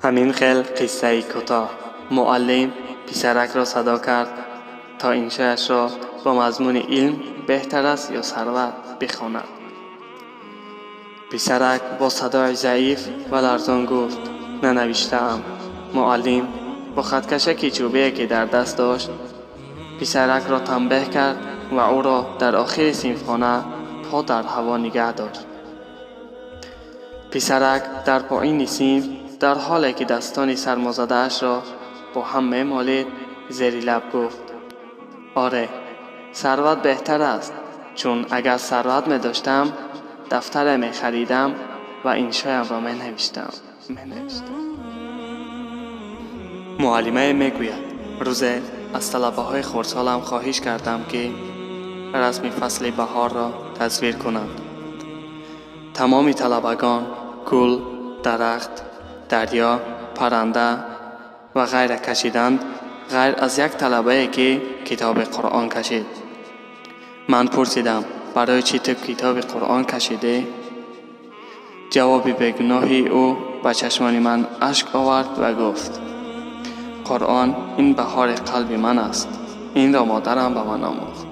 Ҳамин хел қиссаи кӯтоҳ. Муаллим писаракро садо кард, то иншояшро бо мазмуни «Илм беҳтар аст ё сарват?» бихонад. Писарак бо садои заиф ва ларзон гуфт: «Нанавиштаам». Муаллим бо хаткашаки чӯбие, ки дар даст дошт, писаракро танбеҳ кард ва ӯро дар охири синфхона по дар ҳаво нигаҳ дошт. Писарак дар поини синф, дар ҳоле ки дастони сармозадаашро бо ҳам мемолид, зери лаб гуфт: «Оре, сарват беҳтар аст, чун агар сарват медоштам, дафтаре мехаридам ва иншоямро менавиштам». Муаллимае мегӯяд: «Рӯзе аз талабаҳои хурдсолам хоҳиш кардам, ки расми фасли баҳорро тасвир кунанд. Тамоми талабагон гул, дарахт, дарё, парранда ва ғайра кашиданд, ғайр аз як талабае, ки китоби Қуръон кашид. Ман пурсидам: «Барои чӣ ту китоби Қуръон кашидӣ?» Ҷавоби бегуноҳи ӯ ба чашмони ман ашк овард ва гуфт: „Қуръон ин баҳори қалби ман аст. Инро модарам ба ман омӯхт“».